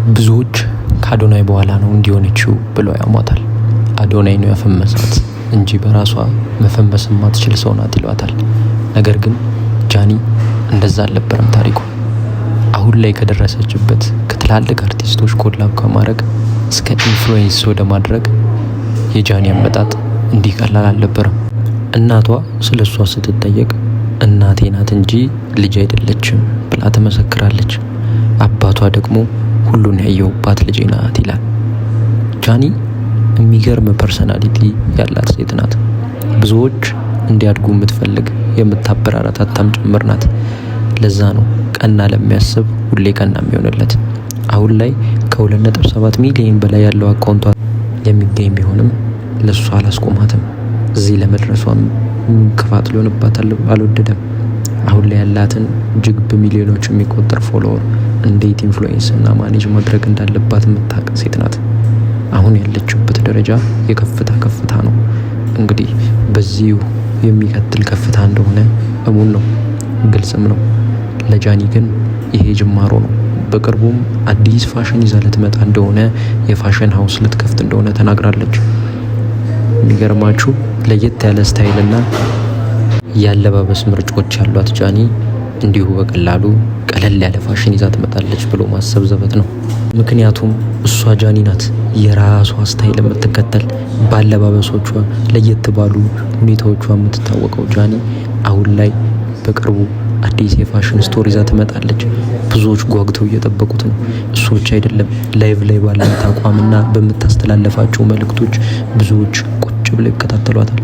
ብዙዎች ከአዶናይ በኋላ ነው እንዲህ የሆነችው ብለው ያሟታል። አዶናይ ነው ያፈመሳት እንጂ በራሷ መፈመስ የማትችል ሰው ናት ይሏታል። ነገር ግን ጃኒ እንደዛ አልነበረም ታሪኩ። አሁን ላይ ከደረሰችበት ከትላልቅ አርቲስቶች collab ከማድረግ እስከ influence ወደ ማድረግ የጃኒ አመጣጥ እንዲህ ቀላል አልነበረም። እናቷ ስለ እሷ ስትጠየቅ እናቴ ናት እንጂ ልጅ አይደለችም ብላ ትመሰክራለች። አባቷ ደግሞ ሁሉን ያየሁባት ልጄ ናት ይላል። ጃኒ የሚገርም personality ያላት ሴት ናት። ብዙዎች እንዲያድጉ የምትፈልግ፣ የምታበረታታም ጭምር ናት። ለዛ ነው ቀና ለሚያስብ ሁሌ ቀና የሚሆንለት። አሁን ላይ ከ2.7 ሚሊዮን በላይ ያለው አካውንቷ የሚገኝ ቢሆንም ለእሷ አላስቆማትም። እዚህ ለመድረሷም ክፋት ሊሆንባት አልወደደም። አሁን ላይ ያላትን እጅግ በሚሊዮኖች የሚቆጠር follower እንዴት influence እና manage ማድረግ እንዳለባት የምታውቅ ሴት ናት። አሁን ያለችበት ደረጃ የከፍታ ከፍታ ነው። እንግዲህ በዚሁ የሚቀጥል ከፍታ እንደሆነ እሙን ነው፣ ግልጽም ነው። ለጃኒ ግን ይሄ ጅማሮ ነው። በቅርቡም አዲስ ፋሽን ይዛ ልትመጣ እንደሆነ፣ የ fashion house ልትከፍት እንደሆነ ተናግራለች። የሚገርማችሁ ለየት ያለ style ና ያለባበስ ምርጫዎች ያሏት ጃኒ እንዲሁ በቀላሉ ቀለል ያለ ፋሽን ይዛ ትመጣለች ብሎ ማሰብ ዘበት ነው። ምክንያቱም እሷ ጃኒ ናት፣ የራሷ style የምትከተል፣ ባለባበሶቿ ለየት ባሉ ሁኔታዎቿ የምትታወቀው ጃኒ አሁን ላይ በቅርቡ አዲስ የ fashion store ይዛ ትመጣለች። ብዙዎች ጓጉተው እየጠበቁት ነው። እሱ ብቻ አይደለም፣ live ላይ ባላት አቋምና በምታስተላለፋቸው መልእክቶች ብዙዎች ቁጭ ብለው ይከታተሏታል።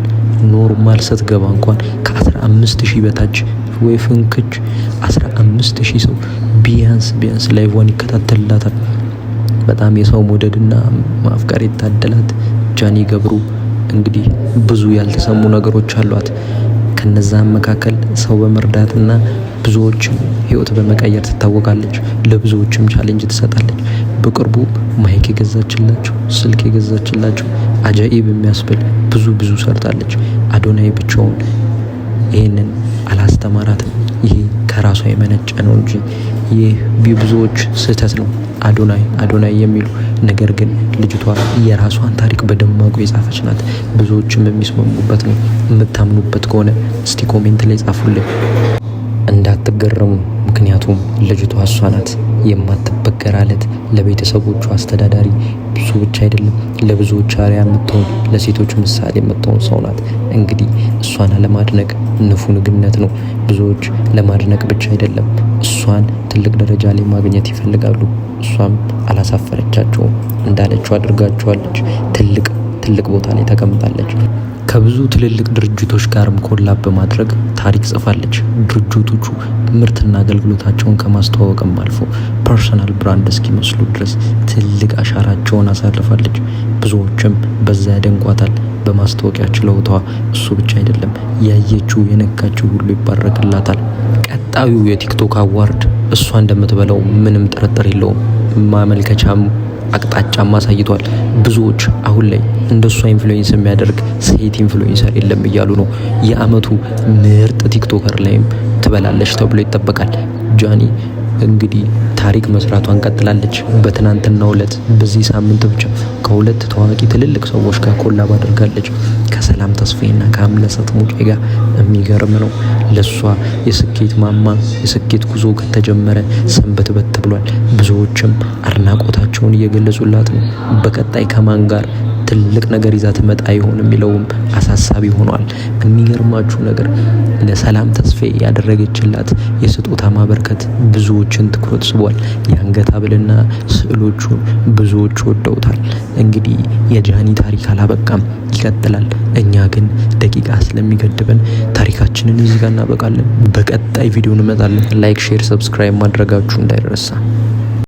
Normal ስትገባ እንኳን ከ15,000 በታች ወይ ፍንክች፣ 15,000 ሰው ቢያንስ ቢያንስ live ን ይከታተልላታል። በጣም የሰው መውደድና ማፍቀር የታደላት ጃኒ ገብሩ እንግዲህ ብዙ ያልተሰሙ ነገሮች አሏት። ከነዛም መካከል ሰው በመርዳትና ብዙዎችን ህይወት በመቀየር ትታወቃለች። ለብዙዎችም challenge ትሰጣለች። በቅርቡ mic የገዛችላቸው፣ ስልክ የገዛችላቸው፣ አጃኢብ የሚያስብል ብዙ ብዙ ሰርታለች። አዶናይ ብቻውን ይህንን አላስተማራትም። ይሄ ከራሷ የመነጨ ነው እንጂ ይህ የብዙዎች ስህተት ነው። አዶናይ አዶናይ የሚሉ፣ ነገር ግን ልጅቷ የራሷን ታሪክ በደማቁ የጻፈች ናት። ብዙዎችም የሚስማሙበት ነው። የምታምኑበት ከሆነ እስቲ comment ላይ ጻፉልኝ። እንዳትገረሙ፣ ምክንያቱም ልጅቷ እሷ ናት የማትበገር አለት፣ ለቤተሰቦቿ አስተዳዳሪ፣ ብዙ ብቻ አይደለም ለብዙዎች አርአያ የምትሆን፣ ለሴቶች ምሳሌ የምትሆን ሰው ናት። እንግዲህ እሷን አለማድነቅ ንፉግነት ነው። ብዙዎች ለማድነቅ ብቻ አይደለም እሷን ትልቅ ደረጃ ላይ ማግኘት ይፈልጋሉ። እሷም አላሳፈረቻቸውም፣ እንዳለችው አድርጋቸዋለች። ትልቅ ትልቅ ቦታ ላይ ተቀምጣለች። ከብዙ ትልልቅ ድርጅቶች ጋርም collab በማድረግ ታሪክ ጽፋለች። ድርጅቶቹ ምርትና አገልግሎታቸውን ከማስተዋወቅም አልፎ personal brand እስኪመስሉ ድረስ ትልቅ አሻራቸውን አሳርፋለች። ብዙዎችም በዛ ያደንቋታል። በማስታወቂያ ችሎታዋ እሱ ብቻ አይደለም፣ ያየችው የነካችው ሁሉ ይባረክላታል። ቀጣዩ የቲክቶክ award እሷ እንደምትበላው ምንም ጥርጥር የለውም። ማመልከቻም አቅጣጫም አሳይቷል። ብዙዎች አሁን ላይ እንደሷ influence የሚያደርግ ሴት influencer የለም እያሉ ነው። የአመቱ ምርጥ TikToker ላይም ትበላለች ተብሎ ይጠበቃል። ጃኒ እንግዲህ ታሪክ መስራቷን ቀጥላለች። በትናንትናው ዕለት በዚህ ሳምንት ብቻ ከሁለት ታዋቂ ትልልቅ ሰዎች ጋር collab አድርጋለች። ከሰላም ተስፋዬና ከአምለሰት ሙጬ ጋር። የሚገርም ነው። ለሷ የስኬት ማማ የስኬት ጉዞ ከተጀመረ ሰንበትበት ብሏል። ብዙዎችም አድናቆታቸውን እየገለጹላት ነው። በቀጣይ ከማን ጋር ትልቅ ነገር ይዛ ትመጣ ይሆን የሚለውም አሳሳቢ ሆኗል። የሚገርማችሁ ነገር ለሰላም ተስፋዬ ያደረገችላት የስጦታ ማበርከት ብዙዎችን ትኩረት ስቧል። የአንገት ሐብልና ስዕሎቹን ብዙዎች ወደውታል። እንግዲህ የጃኒ ታሪክ አላበቃም፣ ይቀጥላል። እኛ ግን ደቂቃ ስለሚገድበን ታሪካችንን እዚህ ጋር እናበቃለን። በቀጣይ ቪዲዮ እንመጣለን። Like፣ share፣ subscribe ማድረጋችሁ እንዳይረሳ።